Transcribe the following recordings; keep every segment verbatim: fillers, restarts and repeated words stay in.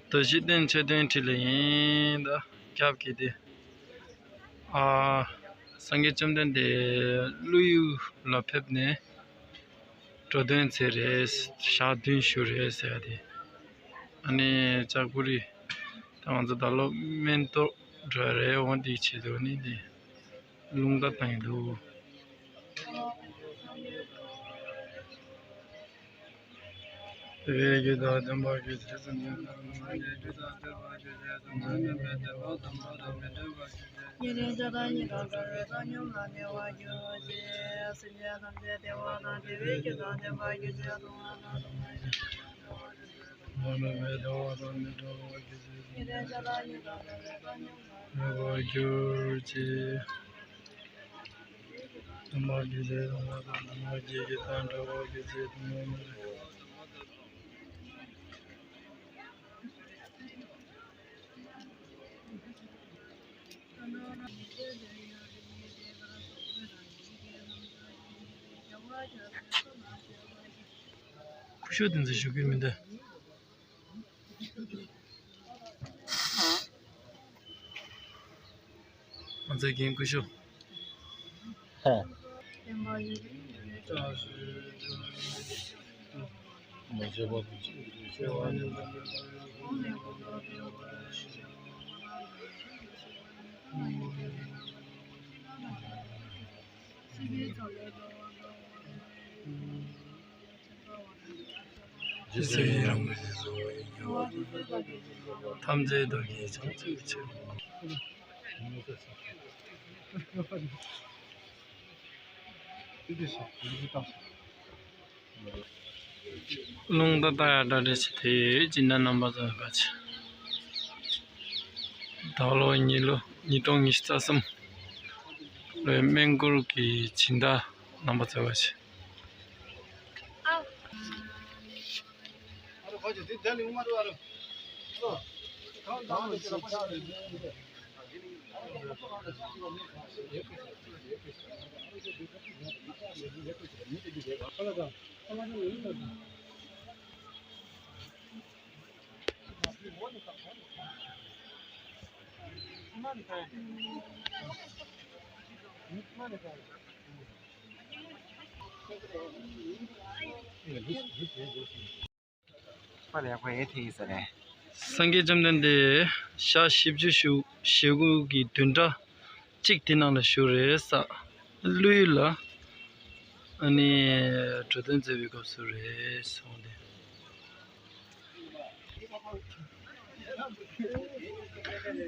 རྡོ་རྗེ་གདན་མཆོད་རྟེན་འཁྲིས་ལ་ཡིན་ད། རྒྱབ་ཀྱི་དེ། ཨ། སངས་རྒྱས་བཅོམ་ལྡན་འདས་ཀླུ་ཡུལ་ལ་ཕེབས་ནས་འགྲོ་དོན་མཛད་རེད། ཞག་བདུན་བཞུགས་རེད་ཟེར་ཡ་དེ། ཨ་ནི་ལྕགས་པོ་རི། ད་ང་ཚོ་ད་ལོ་སྨན་ཏོག་འགྲོ་ཡ་རེད། འོ་འདིའི་ཆེད་དུ་ནི་འདི་རླུང་རྟ་བཏང་ཡི་འདུག། མེད་པར་གྱུར་ཅིག། དམ་པ་དགེ་ལེགས་དང་། དམ་པ་དགེ་བའི་དང་འདྲ་བ་དགེ་ཚུལ་དང་། ཕུ་ཤོ་དེ་ཚོ་ཞུ་གི་མི་འདུག། ང་ཚོའི་རྒན་སྐུ་ཞབས། ཧ། རྗེ་བཙུན་ཡི་རང་བའི་གཟུགས། ཐམས་ཅད་རྡོ་རྗེ་འཆང་ཆེན་པོའི་ཆོས། རླུང་རྟ་རྟ་ཡར་འདྲ་འདྲ་བྱེད་དེ་སྦྱིན་བདག་རྣམ་པ་ཚོ་ག་ཆེ། ད་ལོ་ཉིས་ལོ་ཉིས་སྟོང་ཉི་ཤུ་རྩ་གསུམ་ལོའི་སྨན་སྐོར་གྱི་སྦྱིན་བདག་རྣམ་པ་ཚོ་ག་ཆེ། སངས་རྒྱས་བཅོམ་ལྡན་འདས་ཞག་བཞི་བཅུ་ཞུ་ཞེ་དགུ་གི་བདུན་ཕྲག་གཅིག་དེ་ནང་ལ་བཞུགས་རེད་ས། ཀླུ་ཡུལ་ལ་ཨ་ནི་འགྲོ་དོན་མཛད་པའི་སྐབས་སུ་རེད་སོང་སྟེ།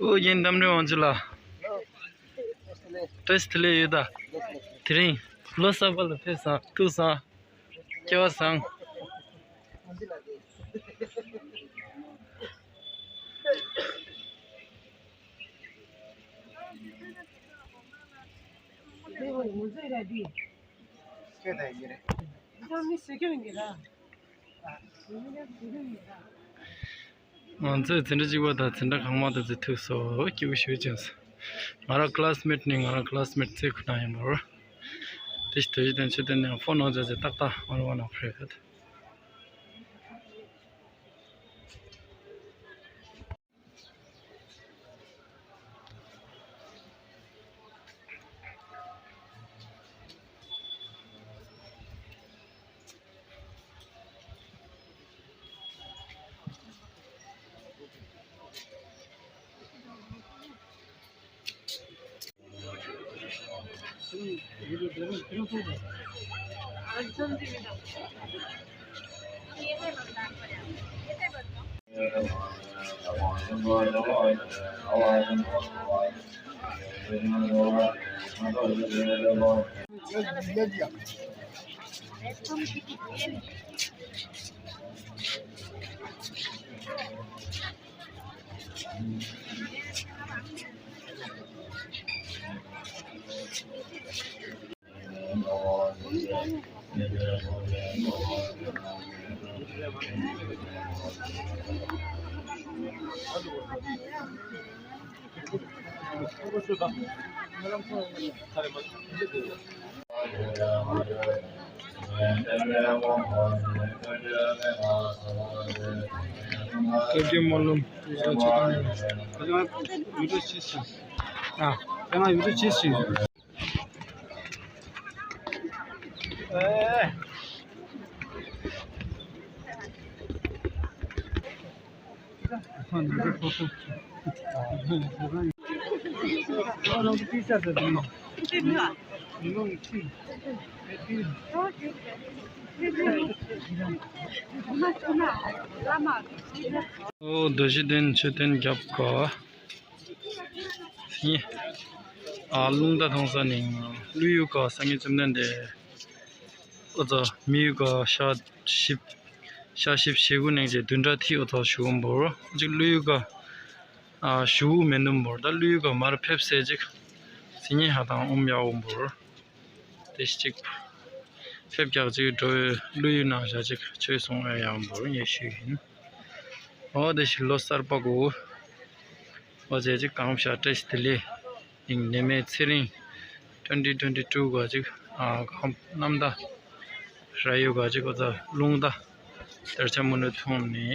ཨོ་རྒན་རྟ་མགྲིན་དབང་ཕྱུག་ལགས། བཀྲ་ཤིས་བདེ་ལེགས་ཡོད་ད། དེ་རིང་ལོ་གསར་པ་ལ་ཕེབས་སོང་། ཐུགས་སོང་། སྐལ་བ་བཟང་། ང་ཚོས་འཛིན་གྲྭ་གཅིག་པ་དང་འཛིན་གྲྭ་གང་མང་དུ་ཚོས་ཐུགས་སོ་སྐྱིད་པོ་ཞུ་ཅན། ང་རང་ཀི་ལ་སི་མེ་ཊི་ནི་ང་རང་ཀི་ལ་སི་མེ་ཊི་ཚེ་ཁོ་ན་ཡིན་པར། དེ་ཞིག་དོ་ཞིག་དང་ཆོས་དོན་ནས་ཕོན་ནང་ཚོས་ཏག་ཏག་ཨོ་ལ་ཝ་ནང་ཕེབས་ཡོད། བཀའ་བརྒྱུད་སྨོན་ལམ་ཡོད་ཆེད་དུ་ནས། ཡོད་ཆེད་ཞིག་ཨ། ཡང་ཡོད་ཆེད་ཞིག་ཨོ་རྡོ་རྗེ་གདན་མཆོད་རྟེན་རྒྱབ་ཁ། ཡིན། ཨ་རླུང་རྟ་ཐོང་ས་ནས་ཀླུ་ཡུལ་ཁ་སངས་རྒྱས་བཅོམ་ལྡན་འདས། ཨོ་ཙ་མི་ཡུལ་ཁ་ཤ་ཞིབ། ཤ་ཞིབ་ཞེ་དགུ་ནས་ཀྱི་བདུན་ཕྲག་ཐིག་ཨོ་ཙ་ཞུ་འོང་བོར་གཅིག་ཀླུ་ཡུལ་ཁ། ཨ་ཞུ་མེད་འདུམ་བོར་ད་ཀླུ་ཡུལ་ཁ་མར་ཕེབས་སེ་གཅིག་སི་ཉི་ཧ་དང་ཨོམ་ཡག་འོང་བོར། དེ་གཅིག་ཕེབས་རྒྱག་གཅིག་འགྲོ་བའི་ཀླུ་ཡུལ་ནང་བཞག་གཅིག་ཆོས་གསུང་ཨེ་ཡག་འོང་བོར་ངས་ཞུས་ཡིན། ཨོ་དེ་ཞིག་ལོ་གསར་པ་གོ། ཨོ་ཙེ་གཅིག་གང་བྱ་བཀྲ་ཤིས་བདེ་ལེགས། ཨིང་ནད་མེད་ཚེ་རིང་། twenty twenty two ག་ཅིག་ཨ་གང་གནམ་ཟླ་ར་ཡོད་ག་ཅིག་གོ་ཚ་རླུང་རྟ་དར་ཆ་མུ་ནུ་ཐུང་ནི་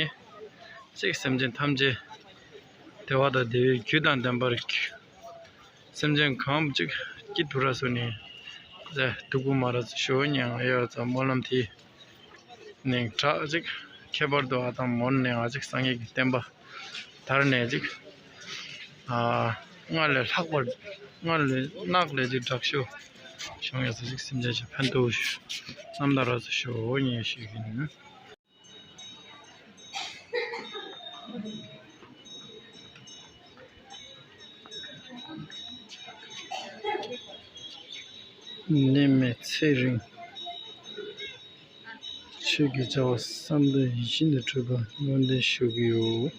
ཅིག་སེམས་ཅན་ཐམས་ཅད་བདེ་བ་དང་བདེ་བའི་རྒྱུ་དང་ལྡན་པར་སེམས་ཅན་གང་ཅིག་སྐྱིད་དུ་ར་སོ་ནི་ཟེ་སྡུག་པོ་མ་ར་ཞོ་ཉང་ཡ་ཚ་སྨོན་ལམ་དེ། ནས་དྲག་ཅིག་ཁྱད་པར་དུ་ཨ་དང་མོན་ནས་ང་ཅིག་སངས་རྒྱས་ཀྱི་བསྟན་པ་དར་ནས་ཅིག་ཨ་སྔར་ལས་ལྷག་པར་སྔར་ལས་ནག་ལས་ཅིག་དྲག་ཤོས་བྱུང་ཡོད་ས་ཅིག་སེམས་ཅན་ཞིག་ཕན་ཐོགས་རྣམ་དག་ར་ས་ཤོ་ཉེ་ཞིག་ཡིན། ནད་མེད་ཚེ་རིང་། ཆོས་ཀྱི་བྱ་བ་བསམ་དོན་ཡིད་བཞིན་དུ་འགྲུབ་པ་སྨོན་འདུན་ཞུ་གི་ཡོད།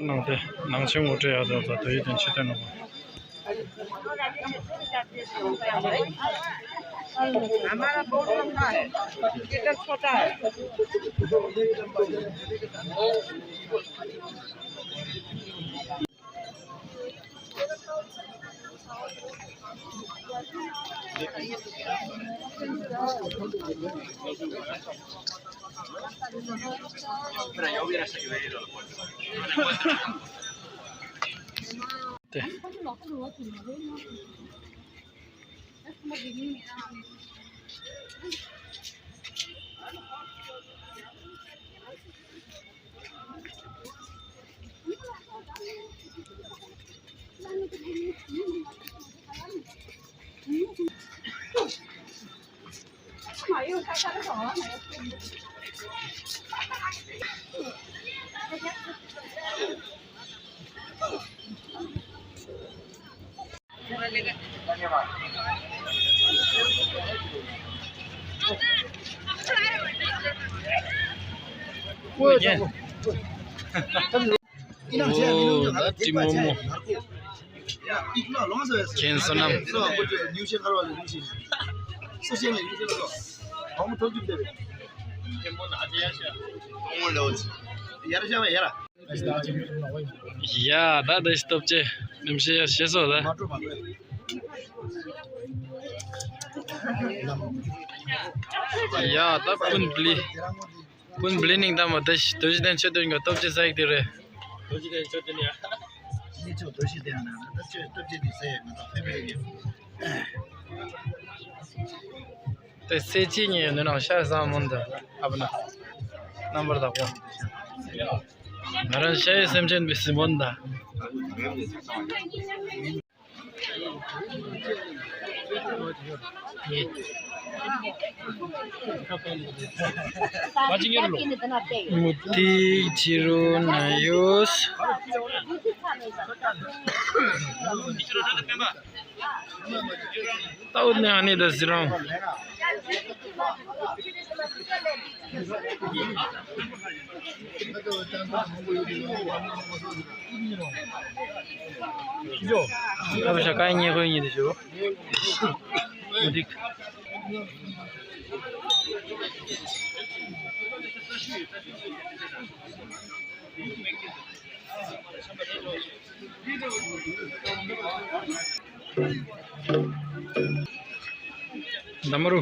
ནང་དེ་ནང་ཆེན་ངོ་སྤྲོད་ཡག་ཐོག་ད་དོ་ཡི་དོན་ཆེ་དོན་ནོ། हमारा बहुत लंबा है, इधर छोटा है। ཨོ་ད་ཀྲི་མོ་མོ། ཁྱེད་བསོད་ནམས། ཡ་ད་ད་སྟོབས་ཆེ་ནམ་ཞེ་ཡ་ཞེ་སོ་ད། ཡ་ད་ཀུན་པླི། ཀུན་པླི་ནིང་ད་མ་ད་ཞི་དོ་ཞི་དན་ཆོས་དོན་ག་སྟོབས་ཆེ་ས་ཡིག་དེ་རེད། དོ་ཞི་དན་ཆོས་དོན་ཡ། ནི་ཆོ་དོ་ཞི་དན་ན་ད་ཆོས་སྟོབས་ཆེ་དེ་ས་ཡིག་མ་ད་ཕེ་མེ་རེད། དེ་སེ་ཅི་ཉེ་ནུ་ནང་ཤ་ཟ་མོན་ད་ཨ་བ་ན་རྣམ་པར་དག་པོ། ང་རང་ཤ་ཡི་སེམས་ཅན་པའི་སི་མོན་ད། མུ་ཏིག་ཕྱི་རུ་ན་ཡོད། ཏའུ་ནི་ཨ་ནི་ད་ཟི་རང་། ཨ་བ་ཤ་ཀའི་ཉེ་ཁོའི་ཉེ་དེ་ཞུ། མུ་ཏིག་འདམ་རུ།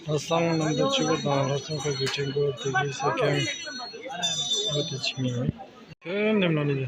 ལྷ་བསངས་རྣམ་ཐར་ཆོས་སྐོར་དང་ལྷ་བསངས་ཁ་གི་ཕྲེང་སྐོར་དེ་གའི་ས་ཁྱོན་འོ་དེ་ཆིག་མིན་ཡོད། ཁྱོད་འདེམས་ལོ་ནི་དེ།